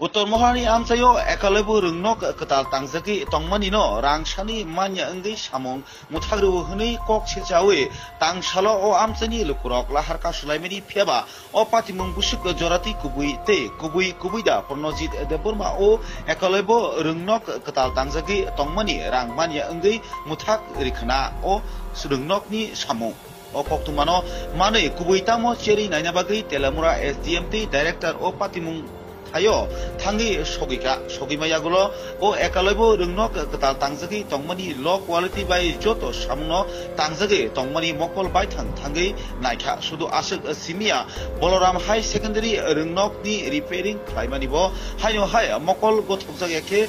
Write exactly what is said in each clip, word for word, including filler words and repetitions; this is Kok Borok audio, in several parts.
Uttor Moharni amchaio ekaloibo rwngnok kwtal tangjagwi tongmanino rang sani manya wngwi samung mwthak rwo hwnwi kok sechawi tangsalo o amchaini lukurok lahar kasulaimani phiyaba o patimung busuk joratwi kubui tei kubui kubui da Pranojit Debbarma o ekaloibo rwngnok kwtal tangjagwi tongmani rang manya wngwi mwthak rikhna o rwngnokni samung. O koktwmano manwi kubui tamo cherwi naina bagwi Telamura S D M tei director o patimung thaio thangwi sogwikha. Sogwima yagulo o ekaloibo rwngnok kwtal tangjagwi tongmani low quality bai joto samungno tangjagwi tongmani mokol baithang thangwi naikha. Sudu aswk simiya Boloram High Secondary rwngnokni repairing khlaimani bo haino hai mokol gothokjak ya khe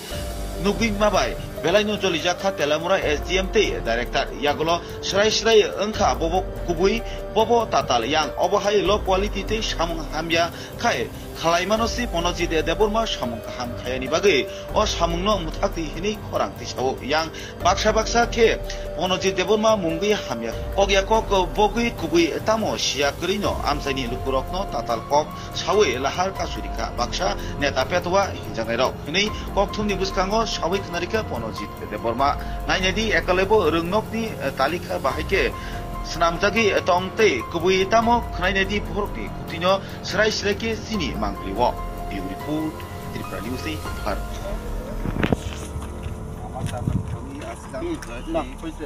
nugwi ma bai belaino jolijakha Telamura S D M tei director. Yagulo Srai srai wngkha bobo kubui, bobo tatal yang. Obo hai low quality tei samung hamya khai khalaimano si Pranojit Debbarma samung kaham khayani bagwi o samungno mwthakdi hwnwi khorang tisao. Yang baksa baksa khe Pranojit Debbarma mungwi hamya. Kok ya kok bogwi kubui tamo siya kwrwino amchaini lukurokno tatal kok sawi lahar kasuri kha baksa neta petwa hinjaknairok hwnwi kokthumni bwskango sawi khwnarikha Pranojit Debbarma. Nainadi ekaloibo rwngnokni, eh, talikha bahai khe swnamjagwi tong tei kubui tamo khwnainadi borokni kutino srai srai khe chini mangpili o. Bureau Report, Tripura News, Bharat. না, হইছে।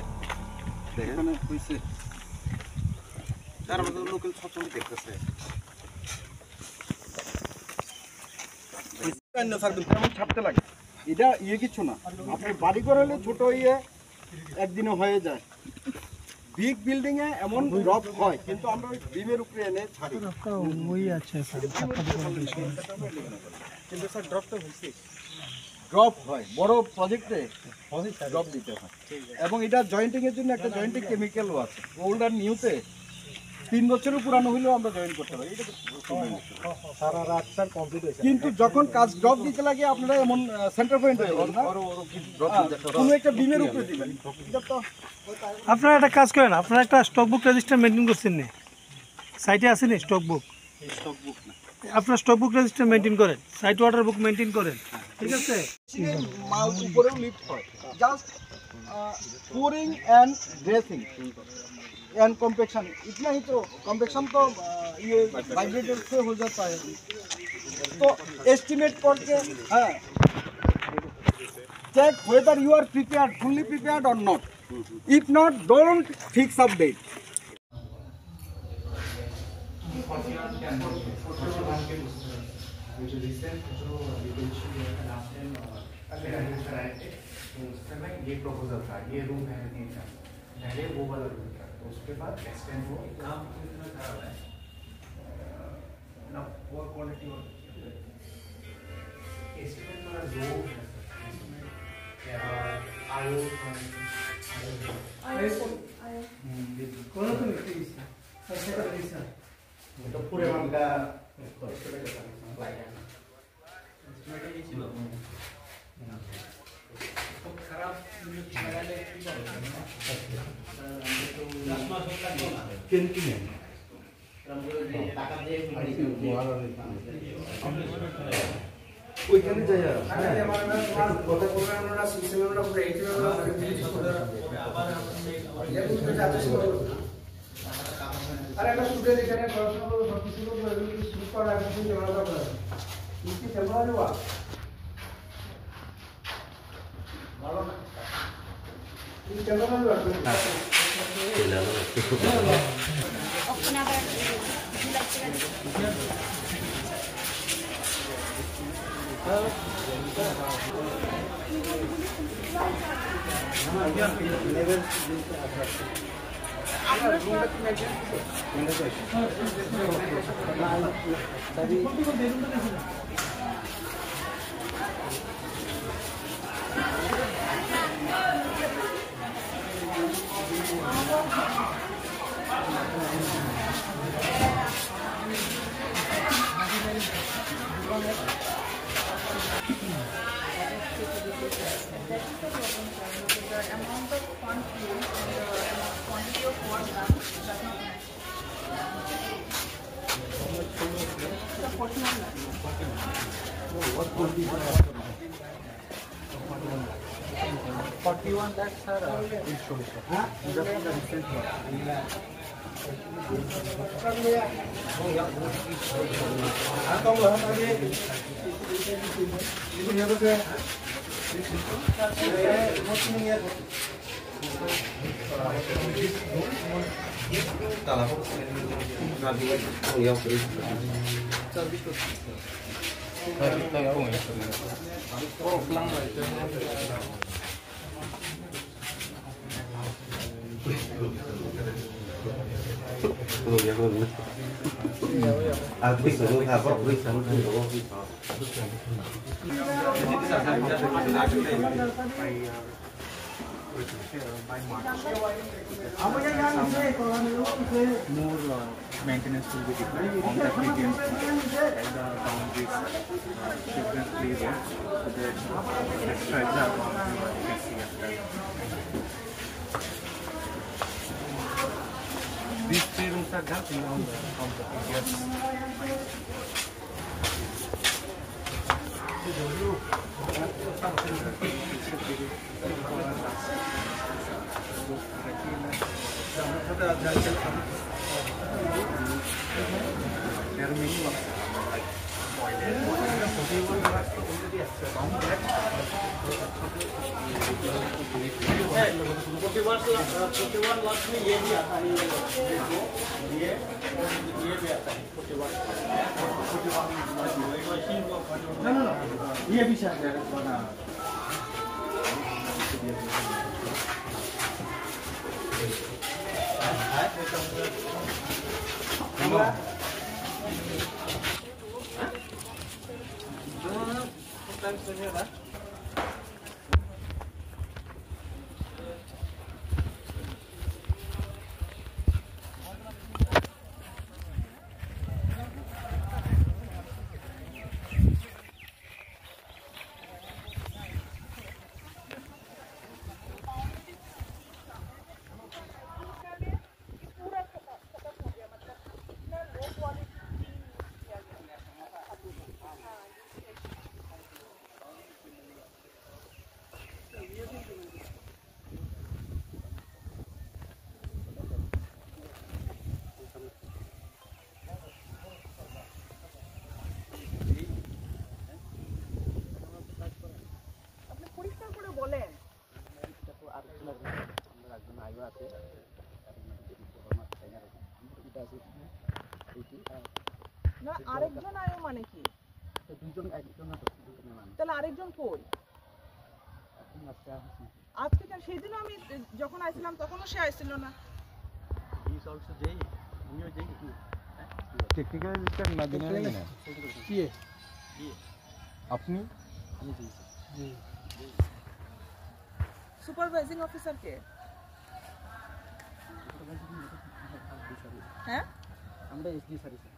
এখানে হইছে। তার মধ্যে লোকাল সবসময় দেখতেছে। অন্য স্যার কিন্তু তেমন ছাড়তে লাগে। এটা ইয়ে কিছু না। আপনার বাড়ি ঘর হলে ছোট ইয়ে একদিনে হয়ে যায়। বিগ বিল্ডিং এ এমন ড্রপ হয়, কিন্তু আমরা ওই বিমের উপরে এনে ছাড়ি। आपका वही अच्छा है सर, आपका दुकान पे। কিন্তু স্যার, ড্রপ তো হয়েছে। ড্রপ হয়, বড় প্রজেক্টে ড্রপ দিতে হয়। এবং এটা জয়েন্টিং এর জন্য একটা জয়েন্টিং কেমিক্যালও আছে, ওল্ড আর নিউতে। তিন বছরের পুরানো হইলেও আমরা জয়েন করতে পারি। এটা তো সারা রাত স্যার কমপ্লিট হয়েছে। কিন্তু যখন কাজ ড্রপ দিতে লাগে, আপনারা এমন সেন্টার পয়েন্ট হয়ে যান না। কোনো একটা বিমের উপরে দিবেন। এটা তো আপনারা একটা কাজ করেন, আপনারা একটা স্টক বুক রেজিস্টার মেনটেন করছেন নি? সাইটে আছে নি স্টক বুক? স্টক বুক না। আপনারা স্টক বুক রেজিস্টার মেনটেন করেন, সাইট ওয়াটার বুক মেনটেন করেন, ঠিক আছে? মেশিনের মাল উপরেও লিফট হয়, জাস্ট পুরিং অ্যান্ড ড্রেসিং অ্যান্ড কম্প্যাকশন। इतना ही तो, कॉम्पैक्शन तो ये वाइब्रेटर से हो जाता है। तो एस्टिमेट करके, हाँ, check whether you are prepared, fully prepared or not. If not, don't fix up date. ये प्रपोजल था, ये रूम है नहीं था, पहले वो वाला रूम था, तो उसके बाद एक्सटेंड हुआ। काम तो इतना खराब है ना, पुअर क्वालिटी और एस्टिमेट थोड़ा लो है सर, एस्टिमेट। आयो, आयो। आयो। कौन तो मिस्त्री इसका? सबसे पहले इसका। तो पूरे मन का ওইখানে যাই আর, হ্যাঁ, একটু কথা বলে। আরে একটা স্টুডেন্ট এখানে পড়াশোনা করে, ভর্তি শুরু করে, শুরু করার আগে থেকে ওরা তো করে। তুমি কি ফেব্রুয়ারি ওয়া? ভালো না। তুমি ফেব্রুয়ারি ওয়া? That is the problem, sir. The amount of fund used and the amount, quantity of work done does not match. The forty-one lakhs. Forty-one lakhs, sir, uh, insurance, sir. Just in the recent one. More, uh, maintenance will be required on that region as the boundaries, uh, children play there. So the, the stripes are marked, you can see after. These three rooms are done in all the, all the areas. No, no, no. ये भी शायद है, बना। আপনি পরিষ্কার করে বলেন। এটা তো আরেকজন আসবে, আমরা একজন আইও আছে, তারপরে যদি বড় মাছ চাই না, এটা আছে, এইটি, আর না, আরেকজন আইও মানে কি? তো দুইজন, একজন না তো, দুইজনের মানুষ। তাহলে আরেকজন কই? এখন আজকে আসছে। আজকে কেন? সেই দিনও আমি যখন আইছিলাম, তখনও সে আইছিল না। He is also J E, উনিও J E। টেকনিক্যাল অ্যাসিস্ট্যান্ট নাদিনা নাদিনা। কি? জি। আপনি? আমি J E, স্যার। জি। সুপারভাইজিং অফিসার কে? Supervising officer. হ্যাঁ? আমরা এসডি স্যার, স্যার।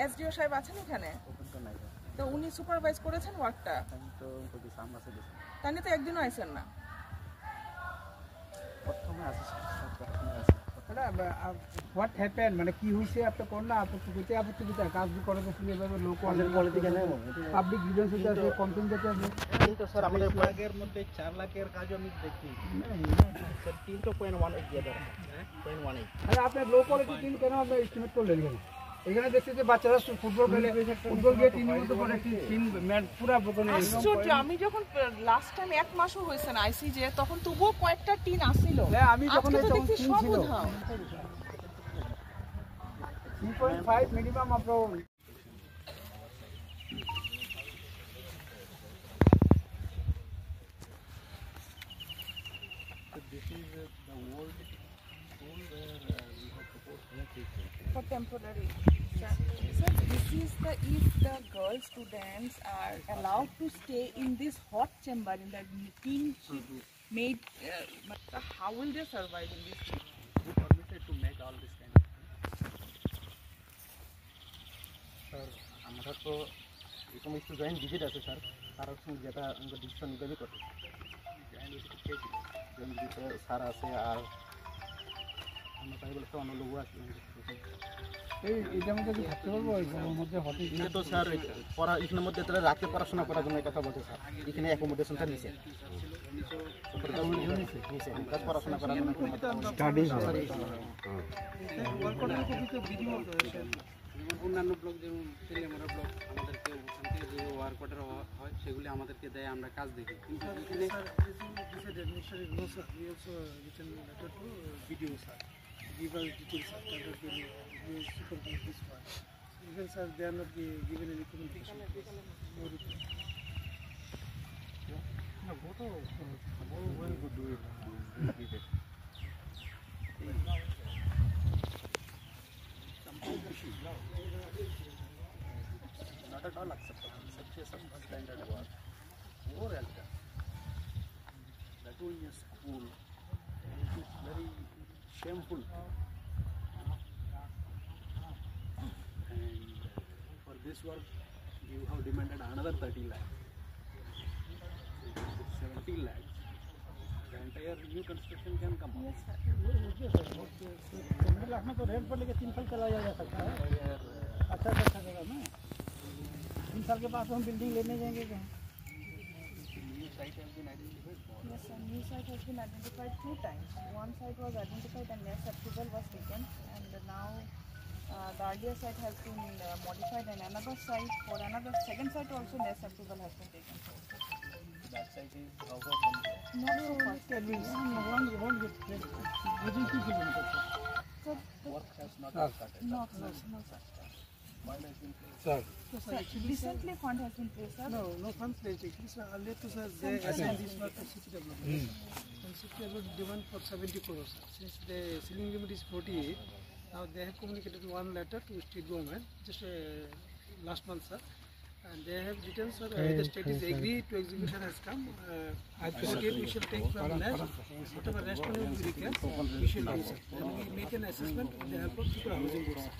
এসডিও সাহেব আছেন এখানে? ওখানে তো নাই, স্যার। তো উনি সুপারভাইজ করেছেন ওয়ার্কটা? আমি তো ওকে সামনে আছে, স্যার। তাহলে তো একদিনও আইছেন না। প্রথমে আসি, স্যার, প্রথমে আসি। মানে, আ, আ, what happened? মানে, কি হয়েছে? আপনি কোন না আপত্তি করতে, আপত্তি করতে কাজ করে তো শুনে এভাবে লোক আমাদের কোয়ালিটি কেন? পাবলিক গ্রিভেন্স হচ্ছে, কিন্তু আসলে কমপ্লেন যাতে আসলে কিন্তু স্যার, আমাদের আগের মধ্যে চার লাখের কাজও আমি দেখি। না, না। স্যার, তিনটা পয়েন্ট ওয়ান এইট দিয়ে দেন। হ্যাঁ? Point one eight. আরে, আপনি লো কোয়ালিটি টিন কেন আপনি এস্টিমেট করলেন কেন? এখানে দেখছি যে বাচ্চারা সু-, ফুটবল খেলে, ফুটবল দিয়ে টিনের মধ্যে পড়ে একটি টিন ম্যাট পুরা বোকানো হয়ে গেছে। আশ্চর্য, আমি যখন লাস্ট টাইম এক মাসও হয়েছে না আইসি যে, তখন তবুও কয়েকটা টিন আসিল। হ্যাঁ, আমি যখন আজকে এই তো তখন দেখছি টিন সব ছিল। উধাও। থ্রি পয়েন্ট ফাইভ মিনিমাম আপনার। So this is, uh, the old school where, uh, we have proposed new treatment. For temporary. Sir, sir, this is the, if the girl students are allowed to stay in this hot chamber, in the tin sheet made, uh, so how will they survive in this heat? Who permitted to make all this kind of things? Sir, আমরা তো এরকম একটু joint visit আছে স্যার, তার সঙ্গে যেটা আমরা ডিসিশন নিতে করতে। জয়েন্ট ভিজিট কে ছিল? জয়েন্ট ভিজিটে স্যার আছে, আর আমরা তাই বলে তো অন্য লোক আসবে। এই, এটা মধ্যে কি থাকতে পারবো? এই ঘরের মধ্যে হঠাৎ এটা তো স্যার, এই পড়া, এখানের মধ্যে তাহলে রাতে পড়াশোনা করার জন্য কথা বলছে স্যার। এখানে অ্যাকোমোডেশনটা নিচে। নিচে, নিচে। Just পড়াশোনা করার জন্য। স্টাডি। স্যার, এই সময়। ওয়ার্ক অর্ডারের কপি তো ভিডিও আছে। যেমন অন্যান্য ব্লক, যেমন তেলিয়ামুড়া ব্লক, আমাদেরকে ওখান থেকে যে ওয়ার্ক অর্ডার হয়, সেগুলি আমাদেরকে দেয়, আমরা কাজ দেখি। কিন্তু স্যার, এখানে sir, this is, this is administrative, no, sir. We also written letter to, uh, B D O, sir. Give us details, sir. Tell us, we will supervise this one. Even, sir, they are not gi-, given any communication. No reply. No, go to, go, go and go do it. Not at all acceptable. Such a substandard work. Poor health. That too in a school. It is very shameful. And for this work, you have demanded another thirty lakh. So it is seventy lakh. The entire new construction can come up. Yes, sir. चंद्र लाख में तो रेंट पर लेके तीन साल चला जाएगा, सर। अच्छा, अच्छा, अच्छा, ना। तीन साल के बाद तो हम बिल्डिंग लेने जाएंगे कहीं। New site has been identified for? Yes, sir. New site has been identified two times. One site was identified and NACE approval was taken, and now, uh, the earlier site has been, uh, modified, and another site, for another second site also NACE approval has been taken. That site is how far from here? Not so far. One, one, one, within two kilometers, sir. Sir, the work has not started. No, sir, no, sir. Fund has been placed. Sir. Sir, recently fund has been placed, sir. No, no fund placed. Actually, sir, earlier to, sir, they assigned this work to city development. And city development demand for seventy crores, sir. Since the ceiling limit is forty-eight, now they have communicated one letter to state government just, uh, last month, sir. And they have written, sir, uh, the state is agreed to execution has come. Uh, forty-eight we shall take from less. Whatever rest money will be required, we shall do, sir. And we make an assessment with the help of Tripura Housing Board, sir.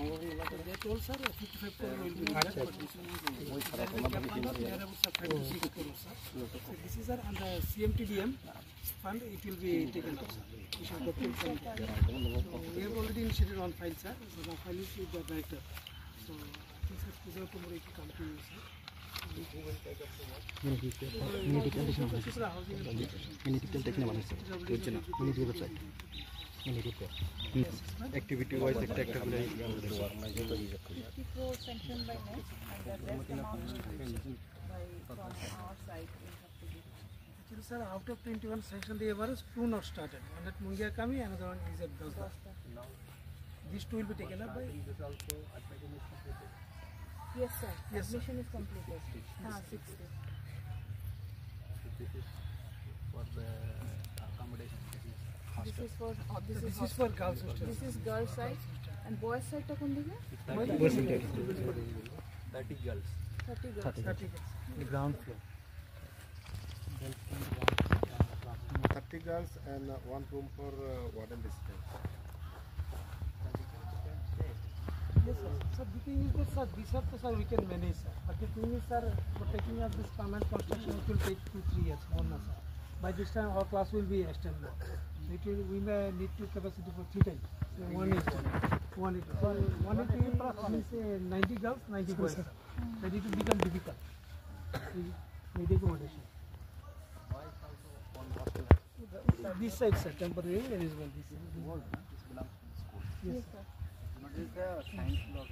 So they told, sir, fifty-five crore will be required for this. That is a gap fund of near about, sir, five to six crore, sir. So this is, sir, under C M T D M fund, it will be taken up, sir. We shall go through from there. So we have already initiated one file, sir. So the file is with the director. So I think, sir, tomorrow it will come to you, sir. Medical, medical, medical. Activity wise একটা একটা করে। Fifty crore sanction by NACE and the rest amount will be by from our side. Actually, sir, out of twenty-one sanction, the average two not started. One at Mungiakami, another one is at Dasda. These two will be taken up by. Yes, sir. Yes, sir. Admission is completed. Ah, sixty. This is for the accommodation. This is for, oh, this is for girls hostel. This is girls side. And boys side ta kon dike? Boys side. Thirty girls. Thirty girls. Thirty girls. The ground floor. Thirty girls and, uh, one room for, uh, warden resident. Yes, sir. Sir, the thing is that, sir, this, sir, sir, we can manage, sir. But the thing is, sir, for taking up this permanent construction, it will take two, three years, more, na, sir. By this time, our class will be extended. So it will, we may need to capacity for three times. So one is, one is, so one is plus means, uh, ninety girls, ninety boys, sir. Then it will become difficult. Medical condition. This side, sir, temporary arrangement, this side. Yes, sir. What is the science block?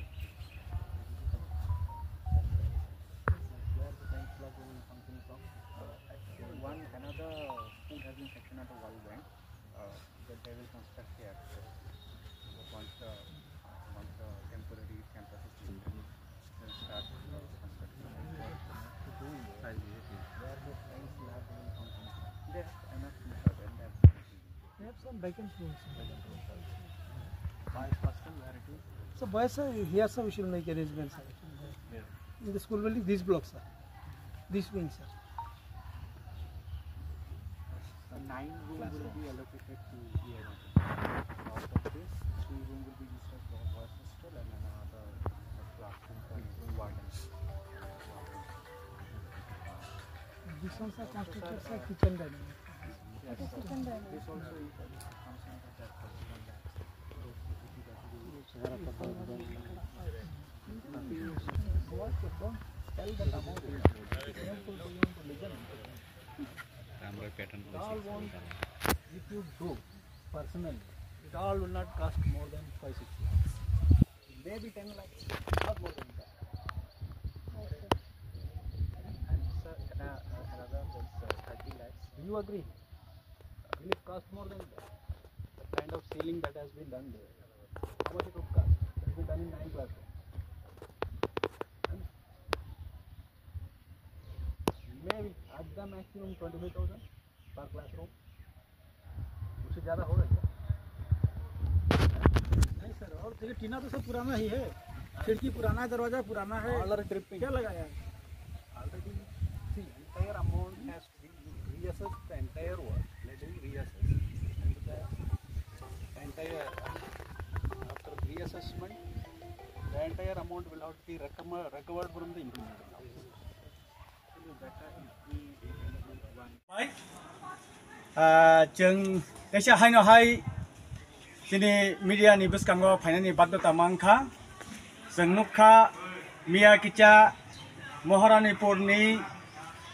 Where the science block will be functioning from? Uh, one, another school has been sectioned under World Bank, uh, that they will construct here. So, once the, once the temporary campus is built, then start, uh, construction. Where the science lab will come from? They have enough people and they have, they have some vacant rooms. Boys hostel where it is? So boys, sir, here, sir, we should make arrangements, sir. Yeah. In the school building, these blocks, sir. This wing, sir. So nine room will be allocated to here. Out of this, three room will be used as boys hostel and another classroom for wardens. This one, sir, constructed, sir, kitchen dining. Yes, sir. Kitchen dining. This also you can function as a kitchen dining. It all won't, if you do personally, it all will not cost more than five, six lakhs. Maybe ten lakhs, not more than that. And sir, uh, another, that's, uh, thirty lakhs. Do you agree? Will it cost more than that? The kind of ceiling that has been done there. How much it would cost? It has been done in nine classrooms. Maybe at the maximum twenty-five thousand per classroom. उससे ज्यादा होगा क्या? नहीं सर, और देखिए, टीना तो सब पुराना ही है, खिड़की पुराना है, दरवाजा पुराना है। All are dripping. क्या लगाया है? Already, see, entire amount has been reassessed, the entire work, let him reassess. And the entire, after reassessment, the entire amount will have to be recover-, recovered from the implemented council. Ah, chwng kaisa haino hai chini media ni bwskango phainani baddhota mankha. Chwng nukha miya kicha Moharanipur ni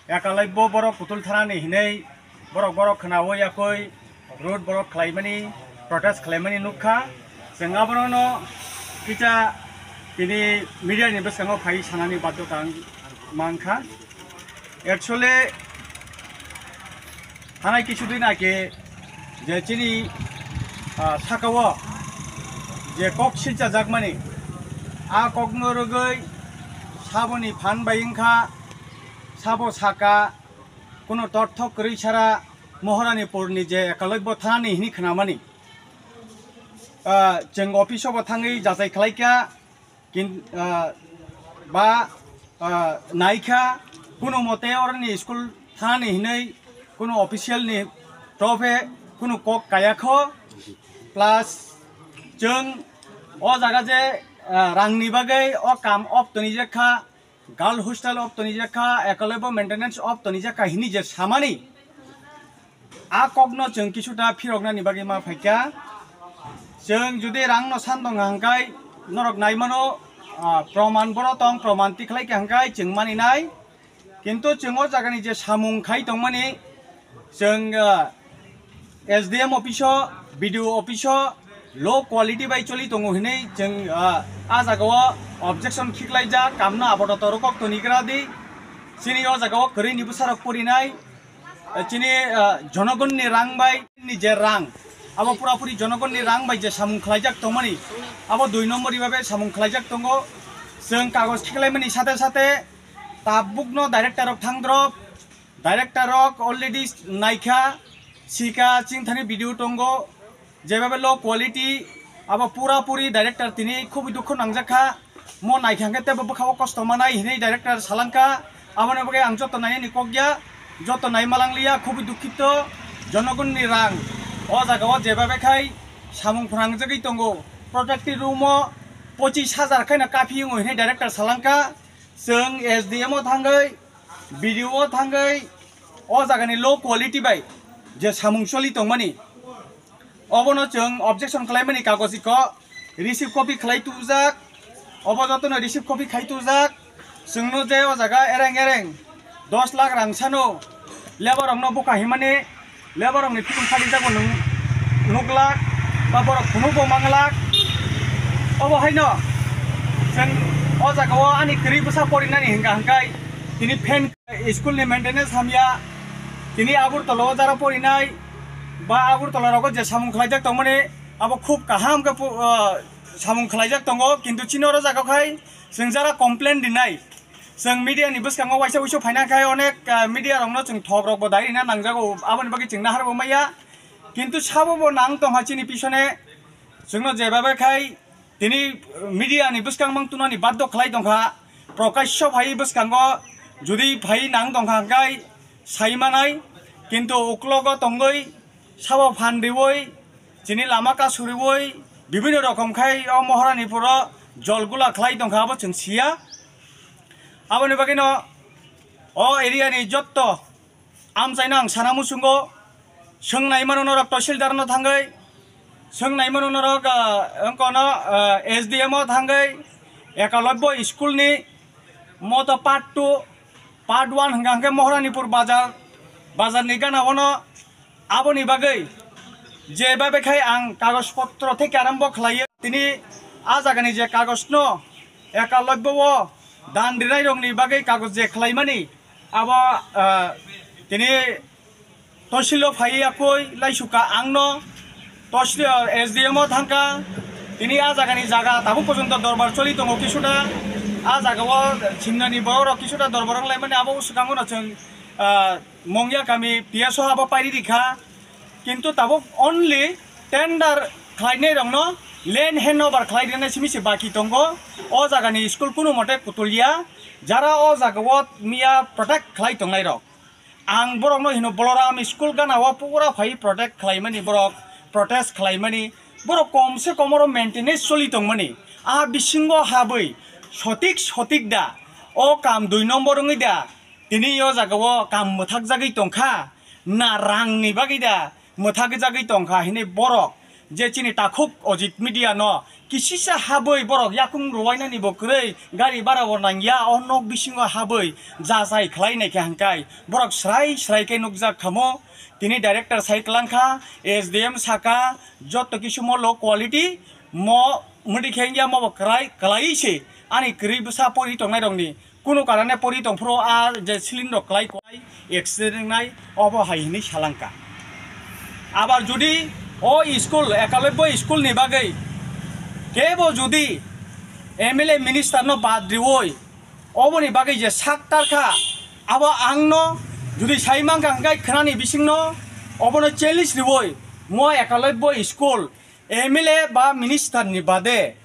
Ekalaibo borok kutul thanani hinwi borok borok khwnawi yakwi road borok khlaimani, protest khlaimani nukha. Chwng abono kisa tini media ni bwskango phai sanani baddhota ang mankha. Actually, hanai kisu din age je chini, ah, sakao je kok silchajakmani, a kokno rwgwi saboni phan bai wngkha, sabo saka, kuno torthok kwrwi sara Moharanipurni je Ekalaibo thanani hini khnamani. Ah, chwng office o bo thangwi jachai khlaikha, kin-, ah, ba, ah, naikha, kuno mote oroni school thanani hinwi kuno official ni trophe kuno kok kayakho, plus chwng o jaga je, ah, rangni bagwi o kam off tonijakha, girl hostel off tonijakha, Ekalaibo maintenance off tonijakha hini je samani, a kokno chwng kisuta phiroknani bagwi ma phaikha. Chwng jodi rangno san tong hangkai, norok naimano, ah, proman boro tong, proman tikhlai kha hangkai chwng maninai. Kintu chwng o jagani je samung khai tongmani, chwng, ah, S D M office o, B D O office o low quality bai choli tongo hinwi chwng, ah, a jagao objection khiklaijak, kamno aboto toro kok tonigra di. Chini o jagao kwrwini bwsarok porinai, eh, chini, ah, jonogonni rang bai ni je rang, abo purapuri jonogonni rang bai je samung khlaijak tongmani, abo dui nombor ibabe samung khlaijak tongo. Chwng kagoj khiklaimani sate sate tabukno director rok thangdrop, director rok already naikha, sika chingthani video tongo, jebabe low quality, abo pura puri director tini khubui dukhu nangjakha, mo naikha hwnkhe teibo bwkhao kosto manai hinwi director salangkha, aboni bagwi ang joto nainani kokya, joto naimalangliya, khubui dukhito, jonogonni rang o jagao jebabe khai samung phwnangjagwi tongo, protective room o pochis hajar khaino kaphi wngo hinwi director salangkha, chwng S D M o thangwi, B D O o thangwi o jagani low quality bai je samung choli tongmani, obono chwng objection khlaimani kagoj iko receive copy khlai tubujak, obo jotono receive copy khai tubujak. Chwngno je o jaga ereng ereng dos lakh rang sano labour rokno bukha himani, labour rokni phikung khalijago nwng nuglak ba borok phunukbo manglak. Obo haino chwng o jagao ani kwrwi bwsa porinani hwnkha hwnkhe tini fan, school ni maintenance hamya, tini Agartala o jara porinai ba Agartala rogo je samung khlaijak tongmani abo khub kaham khe pu-, ah, samung khlaijak tongo, kintu chini oro jagao khai chwng jara complain rinai. Chwng media ni bwskango waisa wuisu phaina khai onek, ah, media rokno chwng thok rokbo dai rina nangjago, aboni bagwi chwng nahar bo maya. Kintu sabo bo nang tongha chini pisone, chwngno jebabe khai tini media ni bwskang mang tunani baddo khlai tongkha, prokasyo phai bwskango jodi phai nang tongkha hwnkhe sai manai, kintu uklogo tongwi sabo phan riwi chini lama kasuriwi bibinno rokom khai o Moharanipuro jol gula khlai tongkha abo chwng siya. Aboni bagwino o area ni jotto amchaino ang sana muchungo, swngnai mano norok tahsildar no thangwi, Swngnai mano norok, ah, wngkono, ah, S D M o thangwi Ekalobbo school ni moto part two, part one hwnkha hwnkhe Moharanipur bazar, bazar ni gana ono aboni bagwi je bai bai khai ang kagoj potro theke arambo khlaiyo. Tini a jaga ni je kagoj no Ekalobbo o dan rinai rok ni bagwi kagoj je khlaimani abo, ah, tini Tohsilo phai yakui laisuka angno, tohsil, S D M o thangka, tini a jagani jaga tabuk porjonto dorbar choli tongo kisuda, a jagao chimnani borok rok kisuda dorbar wng laimani abo swkango no chwng, ah, Mongya kami P S o abo pairi rikha, kintu tabuk only tender khlainai rokno land hand over khlai rinai simi se baki tongo, o jagani school kunu mote kutulya, jara o jagao miya protect khlai tongnai rok. Ang borokno hino Boloram school gana o pura phai protect khlaimani borok, protest khlaimani borok kom se kom oro maintenance choli tongmani. A bisingo habwi sotik sotik da o kam dui nombor wngwi da tini o jaga o kam mwthak jagwi tongkha na rang ni bagwi da mwthak jagwi tongkha hinwi borok je chini takhuk Ojit Media no kisisa habwi borok yakung rwuainani bo kwrwi gari bara bo nangya o nok bisingo habwi jachai khlai naikha hwnkhai borok srai srai khe nukjak khamo tini director sai kwlangkha S D M saka joto kisu mo low quality mo mwdikhe wngya mo bo kwrai kwlai se ani kwrwi bwsa pori tongnai rokni Kunu karane pori tongphuru a je siling rok klai kwlai accident wngnai obo hai hinwi salangkha. Abar jodi o school Ekalobbo school ni bagwi kebo jodi M L A minister no bad riwi oboni bagwi je sak tarkha abo angno jodi sai mankha hwnkhe khwnani bisingno obono challenge riwi mo Ekalobbo school M L A ba minister ni bade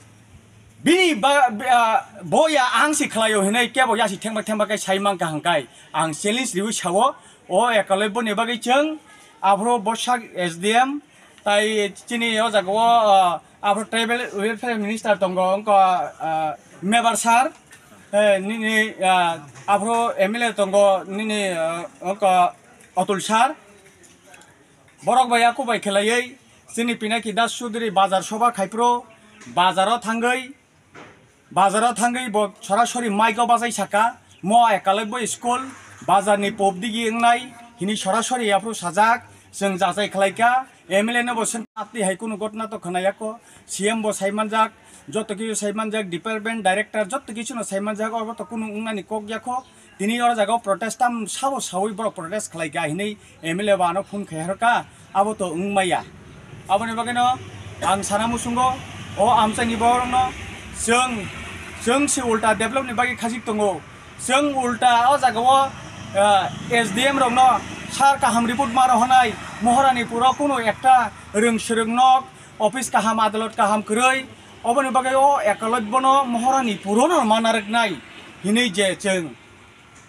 bini ba, ah, boya ang si khlaio hinwi kebo yasi thengba thengba khe sai mankha hwnkhai ang challenge riwi sao o Ekalobbo ni bagwi chwng aphuru Bosak S D M tai chini o jaga o, ah, aphuru tribal welfare minister tongo wngkha, ah, Mebar sir, eh, nini, ah, aphuru M L A tongo nini, ah, wngkha Atul sir. Borok bai yaku bai khlaiwi chini Pinaki Das Chaudhary bazar soba khaipro bazaro thangwi, bazaro thangwi bo sorasori mic o bachai saka, mo Ekalobbo school bazar ni pop digi wngnai hinwi sorasori yaphuru sajak, chwng jachai khlaikha, M L A no bo swn atwi hai kunu gotna to khwnayako, C M bo sai manjak, joto kisu sai manjak, department director joto kisu no sai manjak, obo to kunu wngnani kok yakho. Tini oro jaga o protest tam sabo sawi borok protest khlai kha hinwi M L A bo ano phone khai harkha, abo to wng maya. Aboni bagwi no ang sana muchungo o amchaini borok no chwng, chwng si ulta develop ni bagwi khajik tongo. Chwng ulta o jaga o, ah, S D M rok no sar kaham report ma rohonai, Moharanipur o kunu ekta rwng swrwng nok, office kaham, adalot kaham kwrwi, oboni bagwi o Ekalobbo no Moharanipur o no ma narwknai hinwi je chwng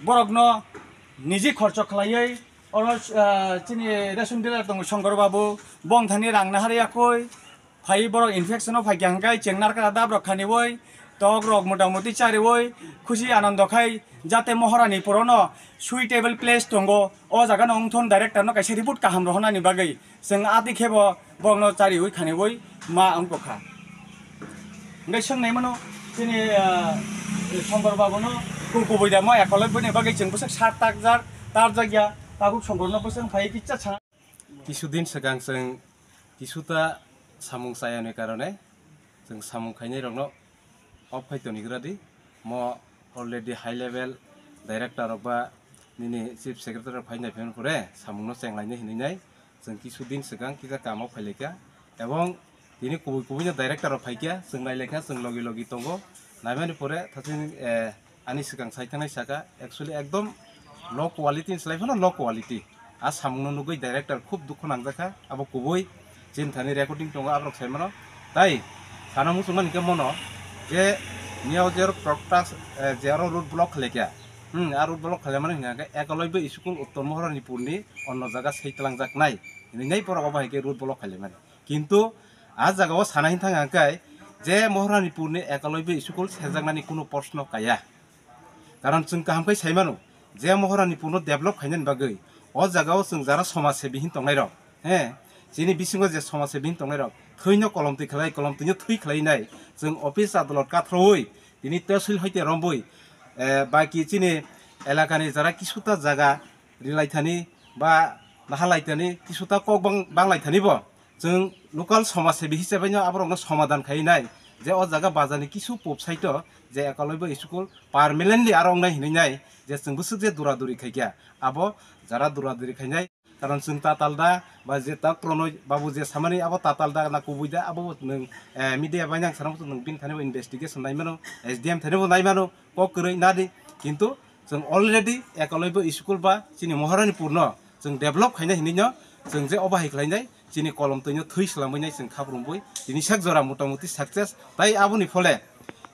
borokno niji khorcho khlaiwi oro, ah, chini ration dealer tongo Songkor babu, bongthani rang nahar yakui phai borok infection o phaikha hwnkhe chwng narkara dab rok khaniwi tok rok motamoti chariwi khusi anondo khai jate Moharanipur o no suitable place tongo o jaga no wngthon director no kaisa report kaham rohonani bagwi. Chwng ati khe bo borokno chariwi khaniwi ma wng tongkha. Hwnkhe swngnai mano chini, ah, Songkor babuno ku-, kubui da ma Ekalobbo ni bagwi chwng bwswk sar takjak, tarjak ya, tabuk Songkorno bwswk phai kisa sana. Kisu din swkang chwng kisuta samung chayani karone chwng samung khainai rokno off khai tonigra di. Mo already high level director rok ba nini chief secretary rok phai nai phaimani pore samung no chenglainai hinwi nai. Chwng kisu din swkang kisa kamo phailaikha, ebong tini kubui kubui no director rok phaikha, chwng nailaikha, chwng logi logi tongo. Naimani pore thaching, eh, ani swkang sai thangnai saka, actually ekdom low quality ni slai phano low quality. A samung no nugwi director khub dukhu nangjakha, abo kubui chini thani recording tongo, aborok sai mano. Tai sana muchungmani khe mono je niyao je protest, eh, je aro road block khlaikha, hmm, a road block khlaimani hwnkha khe Ekalobbo school Uttor Moharanipur ni onno jaga sei twlangjaknai hinwi nai borok obo hai khe road block khailaimani. Kintu a jaga o sana hin thang hwnkhe je Moharanipur ni Ekalobbo school sejaknani kuno proshno kaya. Karon chwng kaham khe sai mano je Moharanipur no develop khainani bagwi o jaga o chwng jara somaj sebi hin tongnai rok, he, chini bisingo je somaj sebi hin tongnai rok thwino kolom twi khlai, kolom twino thwi khlainai. Chwng office adalot kathroui tini tehsil hoite rombui, eh, baki chini elakani jara kisuta jaga rilaithani ba nahalaithani kisuta kok bang-, banglaithani bo. Chwng local somaj sebi hisabaino aborokno somadan khainai je o jaga bazarni kisu pop side-o je Ekaloibo school permanently aro wngnai hinwi nai je chwng bwswk je dura duri khaikha abo jara dura duri khainai. Karon chwng tatal da ba je tak Pranay babu je samani abo tatal da na kubui da abo nwng, eh, media bai nang sana nwng bini thani bo investigation nai mano, S D M thani bo nai mano, kok kwrwi nadi. Kintu chwng already Ekaloibo school ba chini Maharani purno chwng develop khaina hinwi no chwng je obo hai khlainai chini kolom twino thwi swlangwi nai chwng khaprwngwi tini sak jora motamuti success. Tai aboni phole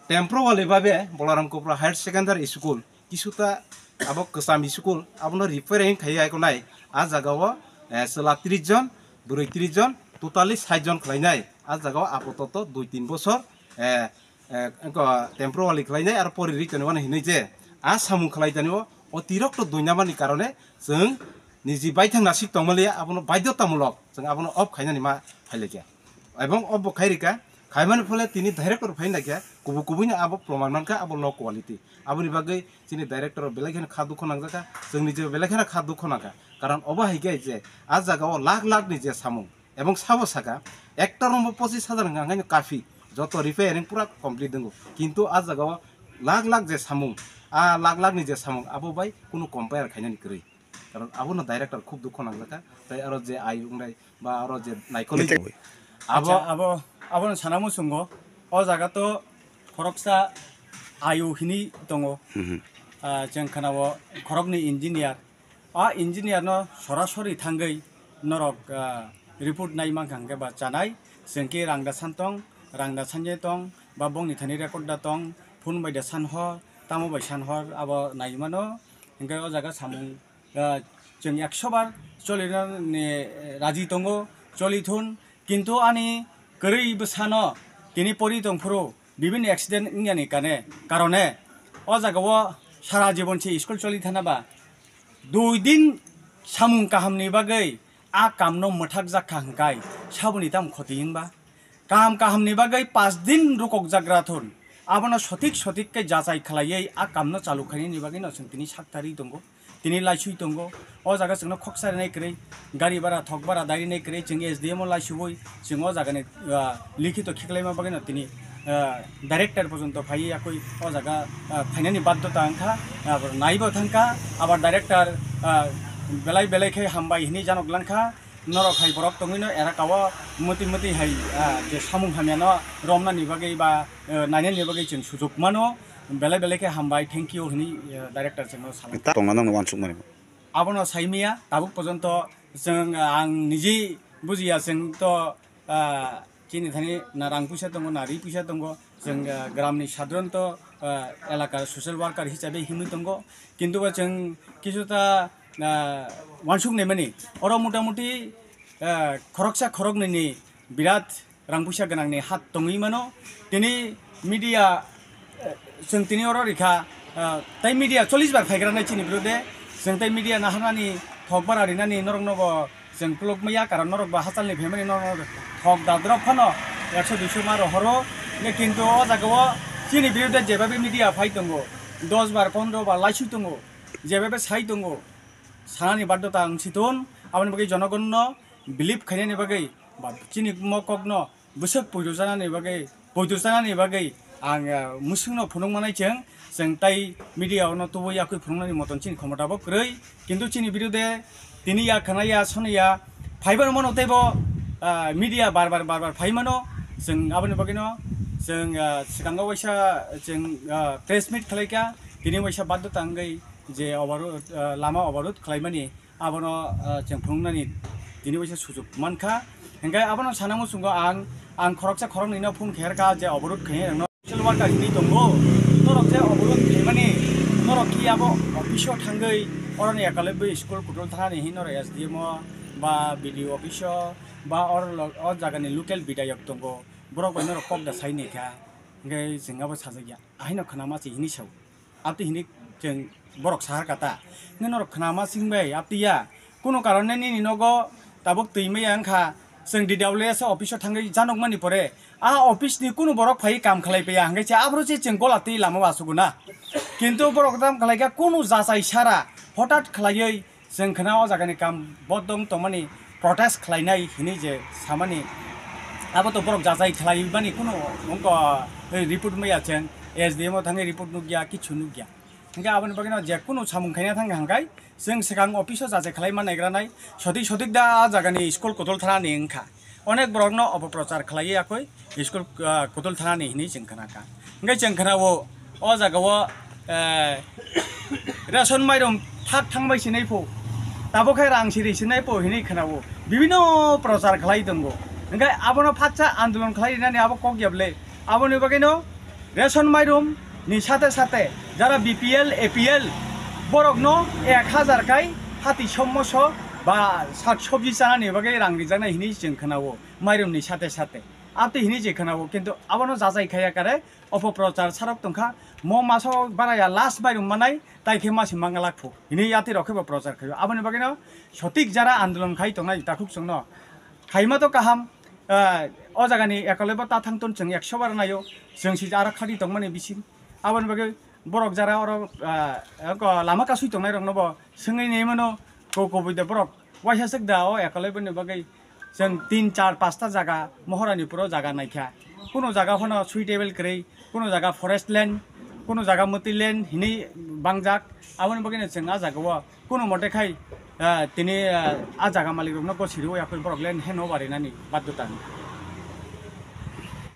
temporary babe Balaram Kopra Higher Secondary School kisuta abo kwcham school abono repairing khai ai konai. A jaga o, eh, chwla tris jon, bwrwi tris jon, totally sait jon khlainai. A jaga o apatot dui tin bosor, eh, eh, wngkha temporary khlainai aro pori ri tonwi mano hinwi je a samung khlai tani o otirokto duinamani karone chwng niji baithang nasik tongmaliya abono baidhotamulok chwng abono off khainani ma phailaikha. Ebong off bo khairika, khaimani phole tini director phai naikha, kubu kubuino abo proman mankha abo low quality. Aboni bagwi chini director belai kheno kha dukho nangjakha, chwngni je belai kheno kha dukho nangkha. Karon obo hai khe je a jaga o lakh lakh ni je samung, ebong sabo saka, ekta room bo pochis hajar hwnka hwnkaino kafi, joto repairing pura complete wngo. Kintu a jaga o lakh lakh je samung, a lakh lakh ni je samung, abo bai kunu compare khainani kwrwi. Karon abono director khub dukho nangjakha, tai aro je ayu wngnai ba aro je naikolwi. Abo, acha, abo, abono sana muchungo, o jaga to khoroksa ayu hini tongo. Mhm. Ah, chwng khwnao khoroknwi engineer. A engineer no sorasori thangwi norok, ah, report nai mankha hwnkhe ba chanai, chwng khe rang da san tong, rang da sanye tong, ba bongni thani record da tong, phone bai da san hor, tamo bai san hor, abo nai mano. Hwnkhe o jaga samung, ah, chwng ekso bar cholina ni, eh, raji tongo, choli thun, kintu ani kwrwi bwsano tini pori tongphuru, bibini accident wngyani kane karone o jaga o sara jibon se school choli thana ba dui din samung kaham ni bagwi a kam no mwthak jak kha hwnkhe saboni tamo khoti wngba? Kam kaham ni bagwi paanch din rukok jak ra thun, abono sotik sotik khe jachai khlaiwi a kam no chalu khainani bagwi no chwng tini sak tarwi tongo. Tini laisui tongo, o jaga chwngno khoksa rinai kwrwi, gari bara thok bara dai rinai kwrwi, chwng S D M o laisuui, chwng o jagani, ah, likhito khiklaima bagwino tini, ah, director porjonto phaiwi yakui o jaga, ah, phainani baddhota wngkha, ah, naibo thangkha, abar director, ah, belai belai khe hambai hinwi janok langkha, norok hai borok tongwino era kao mwtwi mwtwi hai, ah, je samung hamyano romnani bagwi ba, ah, nainani bagwi chwng sujuk mano. Belai belai khe hambai, thank you hinwi, eh, director chwngno salai. Ta tongna nangno uansukmani. Abono saimaya, tabuk porjonto chwng, ah, ang niji bujiya, chwng to, ah, chini thani na rang puisa tongo, na ri puisa tongo, chwng, ah, gramni sadharanto, ah, elaka social worker hisabe himwi tongo, kintu bo chwng kisuta, ah, uansuknai mani. Oro motamuti, ah, khoroksa khoroknwini birat rang puisa gwnangni hat tongwi mano. Tini media, eh, chwng tini oro rikha, eh, tei media chollish bar phaigra nai chini birude. Chwng tei media naharnani thok bara rinani norokno bo chwng kuluk maya, karon norok bo hachalni phaimani norok thok dadrok phano ekso duiso ma rohoro. Ne kintu o jaga o chini birude jebabe media phai tongo, dos bar pondro bar laisui tongo, jebabe sai tongo, sanani baddhota ang siton, aboni bagwi jonogonno believe khainani bagwi ba chini mo kokno bwswk poito chanani bagwi, poito chanani bagwi ang, ah, mwswkno phunuk manai chwng, chwng tai media ono tubui yakui phunuknani moton chini khomota bo kwrwi, kintu chini birude tini ya khana ya soni ya phaibar mano teibo, ah, media bar bar bar bar phai mano, chwng aboni bagwino chwng, ah, swkango waisa chwng, ah, press meet khlaikha, tini waisa baddhota wngwi je oborod, ah, lama oborod khlaimani. Abono, ah, chwng phunuknani tini waisa sujuk mankha. Hingkhe abono sana muchungo ang, ang khoroksa khoroknwino phone kherkha je oborod khainai rokno. Social worker hinwi tongo, norok je oborod khaimani, norok khe abo office o thangwi oroni ekalebwi school kutul thanani hinwi norok S D M o ba B D O office o ba or lo-, o jagani local bidayok tongo, borok bai norok kok da sai nai kha, hingkhe chwng abo sajakya, ahaino khwnama se hinwi sao. Abtwi hinwi chwng borok sahar kata. Hwnkhe norok khwnama sing bai abtwi ya. Kuno karone nini nogo tabuk twi maya wngkha, Chwng D W S office o thangwi janokmani pore, a office ni kunu borok phai kam khlai paiya, hwnkhe se aphuru se chwng gola twi lama o achukuna. Kintu borok tam khlai kha kunu jachai sara, hothat khlaiwi chwng khna o jagani kam bodong tongmani protest khlainai hinwi je samani, abo to borok jachai khlaimani kunu wngkha, eh, report maya chwng S D M o thangwi report nukya, kichu nukya. Hwnkhe aboni bagwino je kunu samung khaina thang kha hwnkhe chwng swkang office o jachai khlai ma naigranai, sotik sotik da a jagani school Kudul thanani wngkha. Onek borokno opoprochar khlaiwi yakwi school, ah, Kudul thanani hinwi chwng khna kha. Hwnkhe chwng khna o, o jaga o, eh, ration mairum thak thangbai sinai pho, tabuk khe rang siri sinai pho hinwi khna o. Bibhinno prochar khlai tongo. Hwnkhe abono phatsa andolon khlai rinani abo kok ya bwle. Aboni bagwino ration mairum ni sate sate jara B P L, A P L borokno ek hazar kai hati sommoso ba sak sobji chanani bagwi rang rijaknai hinwi chwng khna o, mairum ni sate sate. Abtwi hinwi je khna o, kintu abono jachai khaya kare opoprochar sarok tongkha, mo maso baraya last mairum manai, tai khe masi mangalak phu hinwi yati rok khe bo prochar khaio. Aboni bagwino sotik jara andolon khai tongnai takhuk chwngno khaima to kaham, eh, o jagani ekolebo ta thang ton chwng ekso bar naio, chwng si aro khadi tongmani bising. Aboni bagwi borok jara oro, eh, eko lama kasui tongnai rokno bo swngwi nai mano, ko kobui de borok waisa swk da o ekolebo ni bagwi chwng tin, char, pasta jaga Moharanipuro jaga naikha. Kuno jaga phano suitable kwrwi, kuno jaga forest land, kuno jaga mwtwi land hinwi bangjak. Aboni bagwino chwng a jaga o kuno mote khai, ah, tini, ah, a jaga malik rokno gosiri o yakwi borok land heno barinani baddhota.